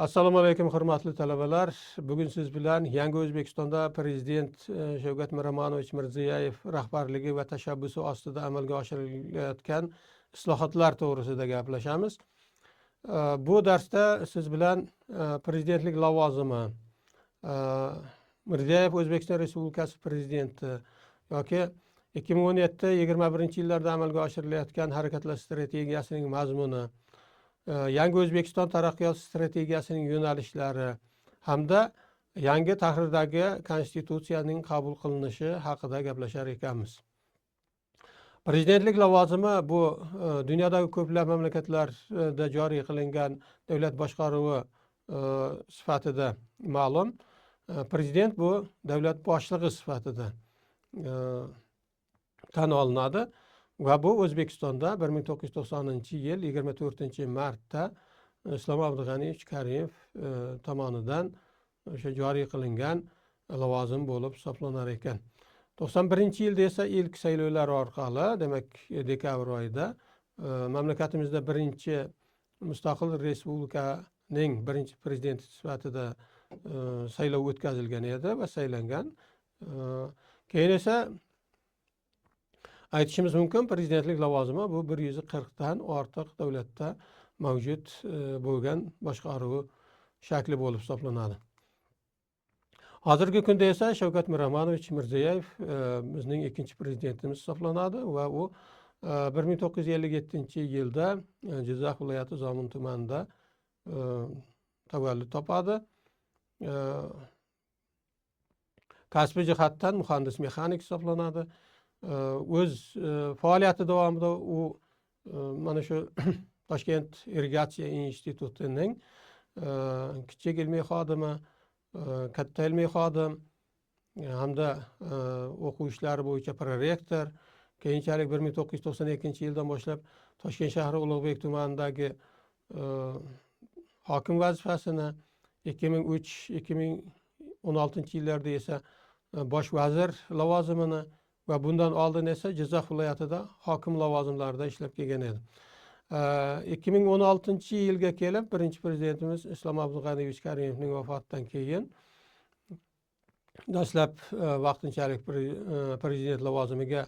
Assalomu alaykum, hurmatli talabalar. Bugun siz bilan Yangi O'zbekistonda Prezident Shavkat Miromonovich Mirziyoyev rahbarligi va tashabbusi ostida amalga oshirilayotgan islohotlar to'g'risida gaplashamiz. Bu darsda siz bilan prezidentlik lavozimi, Mirziyoyev O'zbekiston Respublikasi prezidenti yoki 2017-21 yillarda amalga oshirilayotgan harakatlar strategiyasining mazmuni, Yangi O'zbekiston taraqqiyot strategiyasining yo'nalishlari hamda yangi tahrirdagi konstitutsiyaning qabul qilinishi haqida gaplashar ekanmiz. Prezidentlik lavozimi bu dunyodagi ko'plab mamlakatlarda joriy qilingan davlat boshqaruvi sifatida ma'lum. Prezident bu davlat boshlig'i sifatida tan olinadi va bu O'zbekistonda 1990-yil 24-martda Islom Abdug'aniyevich Karimov tomonidan o'sha joriy qilingan lavozim bo'lib hisoblanar ekan. 91-yilda esa ilk saylovlar orqali, demak, dekabr oyida mamlakatimizda birinchi mustaqil respublikaning birinchi prezidenti sifatida saylov o'tkazilgan edi va saylangan. Keyin esa aytishimiz mumkin, prezidentlik lavozimi bu 140dan ortiq davlatda mavjud bo'lgan boshqaruv shakli bo'lib hisoblanadi. Hozirgi kunda esa Shavkat Miromonovich Mirziyoyev bizning ikkinchi prezidentimiz hisoblanadi va u 1957-yilda Jizzax viloyati Zomin tumanida tavallud topadi. Kasbi jihatdan muhandis mexanik hisoblanadi. O'z faoliyati davomida u mana shu Toshkent irrigatsiya institutining kichik ilmiy xodimi, katta ilmiy xodim hamda o'quv ishlari bo'yicha prorektor, keyinchalik 1992-yildan boshlab Toshkent shahri Ulug'bek tumanidagi hokim vazifasini, 2003, 2016-yillarda esa bosh vazir lavozimini va bundan oldin esa Jizzax viloyatida hokim lavozimlarida ishlab kelgan edi. 2016-yilga kelib birinchi prezidentimiz Islom Abdug'aniyevich Karimovning vafotidan keyin dastlab vaqtinchalik prezident lavozimiga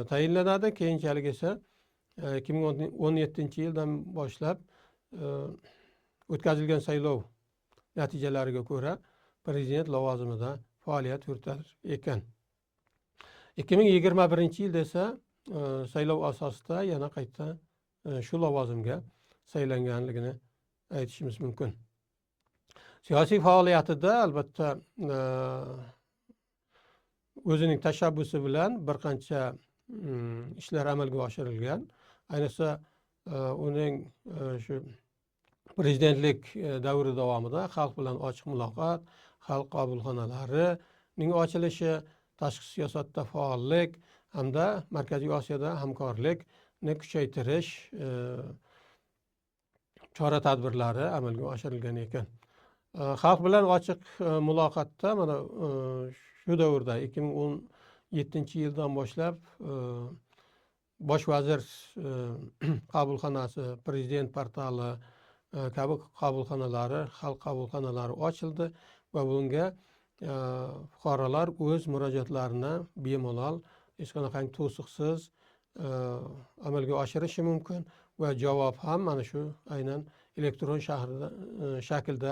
tayinlanadi. Keyinchalik esa 2017-yildan boshlab o'tkazilgan saylov natijalariga ko'ra prezident lavozimida faoliyat yuritar ekan. 2021-yilda esa saylov asosida yana qayta shu lavozimga saylanganligini aytishimiz mumkin. Siyosiy faoliyatida albatta o'zining tashabbusi bilan bir qancha ishlar amalga oshirilgan. Ayniqsa, uning shu prezidentlik davri davomida xalq bilan ochiq muloqot, xalq qabulxonalarining ochilishi, tashqi siyosatda faollik hamda Markaziy Osiyoda hamkorlikni kuchaytirish chora tadbirlari amalga oshirilgan ekan. Xalq bilan ochiq muloqotda mana shu davrda, 2017-yildan boshlab bosh vazir qabulxonasi, prezident portali kabi qabulxonalari, xalq qabulxonalari ochildi va bunga fuqarolar o'z murojaatlarini bemalol, hech qanaqangi to'siqsiz amalga oshirishi mumkin va javob ham mana shu aynan elektron shahrida shaklda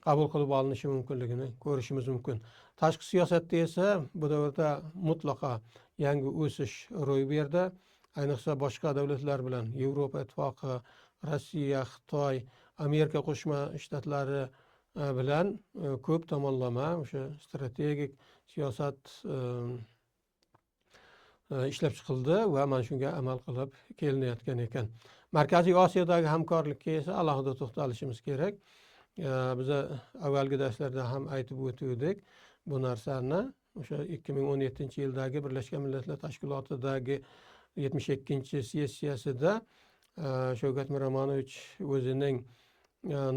qabul qilib olinishi mumkinligini ko'rishimiz mumkin. Tashqi siyosatda esa bu davrda mutlaqo yangi o'sish ro'y berdi. Ayniqsa, boshqa davlatlar bilan, Yevropa Ittifoqi, Rossiya, Xitoy, Amerika Qo'shma Shtatlari bilan ko'p tomonlama o'sha strategik siyosat ishlab chiqildi va mana shunga amal qilib kelinayotgan ekan. Markaziy Osiyodagi hamkorlikka esa alohida to'xtalishimiz kerak. Biza avvalgi darslarda ham aytib o'tgandik bu narsani. O'sha 2017-yildagi Birlashgan Millatlar Tashkilotidagi 72-sessiyasida Shavkat Miromonovich o'zining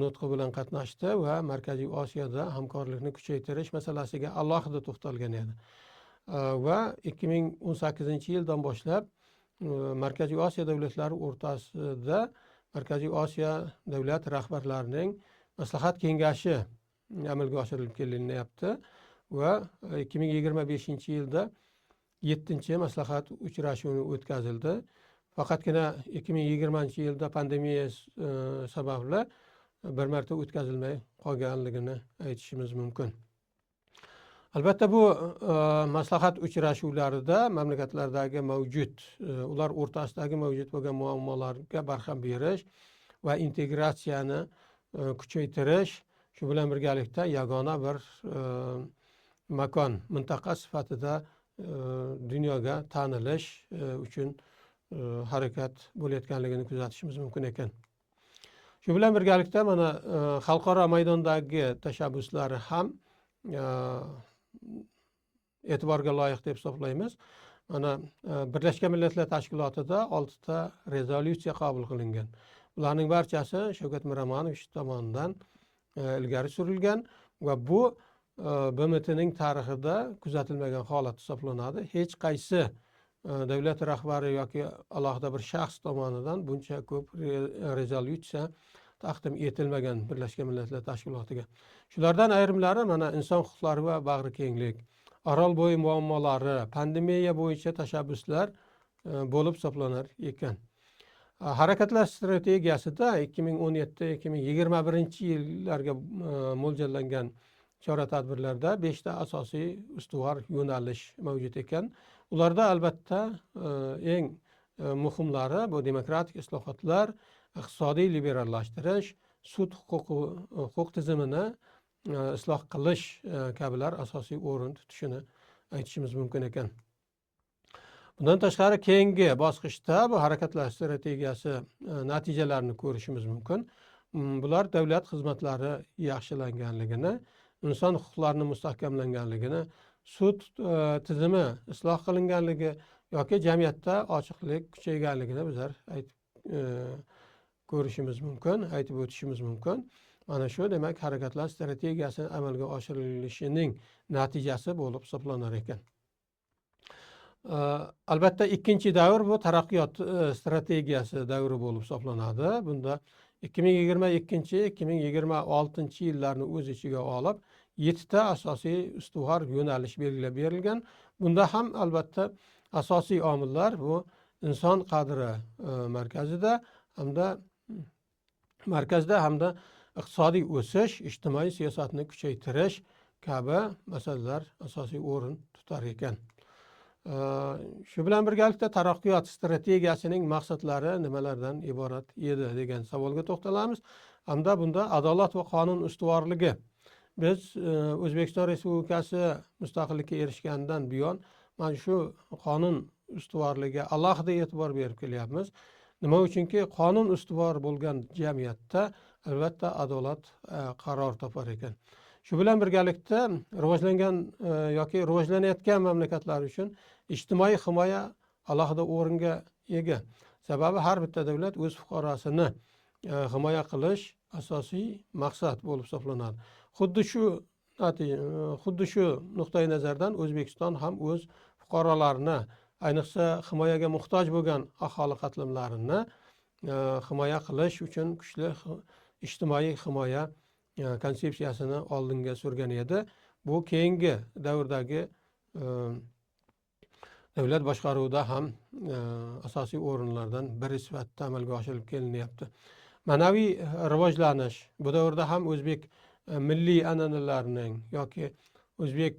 nutqi bilan qatnashdi va Markaziy Osiyoda hamkorlikni kuchaytirish masalasiga alohida to'xtalgan edi. Va 2018-yildan boshlab Markaziy Osiyo davlatlari o'rtasida Markaziy Osiyo davlat rahbarlarining maslahat kengashi amalga oshirilib kelinyapti va 2025-yilda 7-maslahat uchrashuvi o'tkazildi. Faqatgina 2020-yilda pandemiya sababli bir marta o'tkazilmay qolganligini aytishimiz mumkin. Albatta bu maslahat uchrashuvlarida mamlakatlardagi mavjud, ular o'rtasidagi mavjud bo'lgan muammolarga barham berish va integratsiyani kuchaytirish, shu bilan birgalikda yagona bir makon, mintaqa sifatida dunyoga tanilish uchun harakat bo'layotganligini kuzatishimiz mumkin ekan. Shu bilan birgalikda mana xalqaro maydondagi tashabbuslari ham e'tiborga loyiq deb hisoblaymiz. Mana Birlashgan Millatlar Tashkilotida 6 ta rezolyutsiya qabul qilingan. Ularning barchasi Shavkat Miromonovich tomonidan ilgari surilgan va bu BMTning tarixida kuzatilmagan holat hisoblanadi. Hech qaysi davlat rahbari yoki alohida bir shaxs tomonidan buncha ko'p rezolyutsiya taqdim etilmagan Birlashgan Millatlar Tashkilotiga. Shulardan ayrimlari mana inson huquqlari va bag'rikenglik, Orolbo'yi muammolari, pandemiya bo'yicha tashabbuslar bo'lib hisoblanar ekan. Harakatlar strategiyasida 2017-2021 yillarga mo'ljallangan chora-tadbirlarda 5 ta asosiy ustuvor yo'nalish mavjud ekan. Ularda albatta eng muhimlari bu demokratik islohotlar, iqtisodiy liberallashtirish, sud huquq tizimini isloh qilish kabilar asosiy o'rin tutishini aytishimiz mumkin ekan. Bundan tashqari keyingi bosqichda bu harakatlar strategiyasi natijalarini ko'rishimiz mumkin. Bular davlat xizmatlari yaxshilanganligini, inson huquqlarini mustahkamlanganligini, sud tizimi isloh qilinganligi yoki jamiyatda ochiqlik kuchayganligini bizlar aytib ko'rishimiz mumkin, aytib o'tishimiz mumkin. Mana shu demak harakatlar strategiyasi amalga oshirilishining natijasi bo'lib hisoblanar ekan. Albatta ikkinchi davr bu taraqqiyot strategiyasi davri bo'lib hisoblanadi. Bunda 2022-2026 yillarni o'z ichiga olib 7 ta asosiy ustuvor yo'nalish belgilab berilgan. Bunda ham albatta asosiy omillar bu inson qadri markazida hamda iqtisodiy o'sish, ijtimoiy siyosatni kuchaytirish kabi masalalar asosiy o'rin tutar ekan. Shu bilan birgalikda taraqqiyot strategiyasining maqsadlari nimalardan iborat edi degan savolga to'xtalamiz. Hamda bunda adolat va qonun ustuvorligi. Biz O'zbekiston Respublikasi mustaqillikka erishganidan buyon mana shu qonun ustuvorligiga alohida e'tibor berib kelyapmiz. Nima uchunki qonun ustuvor bo'lgan jamiyatda albatta adolat qaror topar ekan. Shu bilan birgalikda rivojlangan yoki rivojlanayotgan mamlakatlar uchun ijtimoiy himoya alohida o'ringa ega. Sababi har bitta davlat o'z fuqarosini himoya qilish asosiy maqsad bo'lib hisoblanadi. Xuddi shu nuqtai nazardan O'zbekiston ham o'z fuqarolarini, ayniqsa himoyaga muhtoj bo'lgan aholi qatlamlarini himoya qilish uchun kuchli ijtimoiy himoya konsepsiyasini oldinga surgan edi. Bu keyingi davrdagi davlat boshqaruvida ham asosiy o'rinlardan biri sifatida amalga oshirilib kelinyapti. Ma'naviy rivojlanish bu davrda ham o'zbek milliy an'analarining yoki o'zbek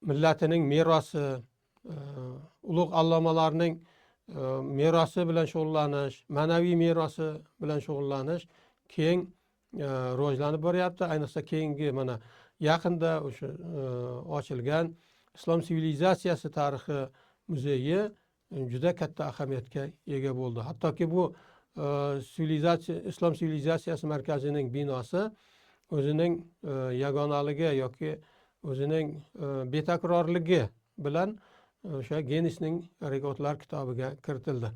millatining merosi, ulug' allomalarning merosi bilan shug'ullanish, ma'naviy merosi bilan shug'ullanish keng rivojlanib boryapti. Ayniqsa keyingi mana yaqinda o'sha ochilgan Islom sivilizatsiyasi tarixi muzeyi juda katta ahamiyatga ega bo'ldi. Hattoki bu Islom sivilizatsiyasi markazining binosi o'zining yagonaligi yoki o'zining betakrorligi bilan o'sha Ginnesning rekordlar kitobiga kiritildi.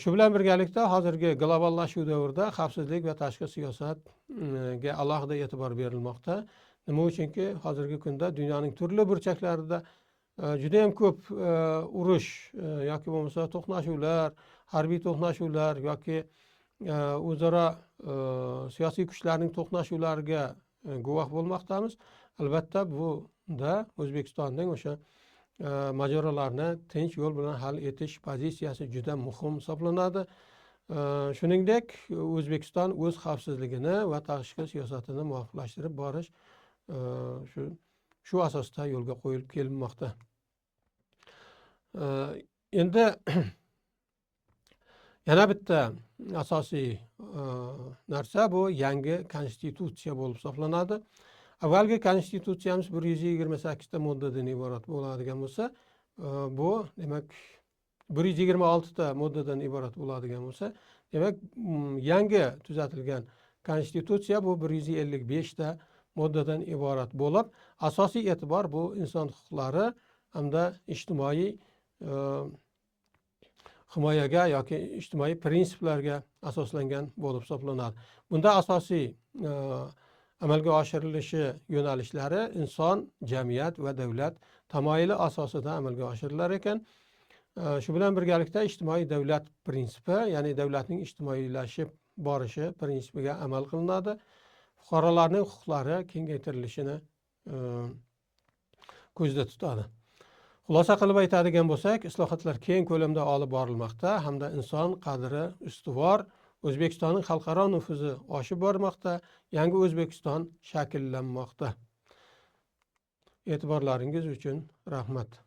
Shu bilan birgalikda hozirgi globallashuv davrida xavfsizlik va tashqi siyosatga alohida e'tibor berilmoqda. Nima uchunki hozirgi kunda dunyoning turli burchaklarida juda ham ko'p urush yoki bo'lmasa to'qnashuvlar, harbiy to'qnashuvlar yoki o'zaro siyosiy kuchlarning to'qnashuvlariga guvoh bo'lmoqdamiz. Albatta, bunda O'zbekistonning o'sha mojarolarni tinch yo'l bilan hal etish pozitsiyasi juda muhim hisoblanadi. Shuningdek, O'zbekiston o'z xavfsizligini va tashqi siyosatini muvofiqlashtirib borish shu asosda yo'lga qo'yilib kelinmoqda. Endi yana bitta asosiy narsa bu yangi konstitutsiya bo'lib hisoblanadi. Avvalgi konstitutsiyamiz 128 ta moddadan iborat bo'ladigan bo'lsa, bu demak 126 ta moddadan iborat bo'ladigan bo'lsa, demak, yangi tuzatilgan konstitutsiya bu 155 ta moddadan iborat bo'lib, asosiy e'tibor bu inson huquqlari hamda ijtimoiy himoyaga yoki ijtimoiy prinsiplarga asoslangan bo'lib hisoblanadi. Bunda asosiy amalga oshirilishi yo'nalishlari inson, jamiyat va davlat tamoyili asosida amalga oshirilar ekan. Shu bilan birgalikda ijtimoiy davlat prinsipi, ya'ni davlatning ijtimoiylashib borishi prinsipiga amal qilinadi. Fuqarolarning huquqlari kengaytirilishini ko'zda tutadi. Xulosa qilib aytadigan bo'lsak, islohotlar keng ko'lamda olib borilmoqda hamda inson qadri ustuvor. O'zbekistonning xalqaro nufuzi oshib bormoqda, yangi O'zbekiston shakllanmoqda. E'tiborlaringiz uchun rahmat.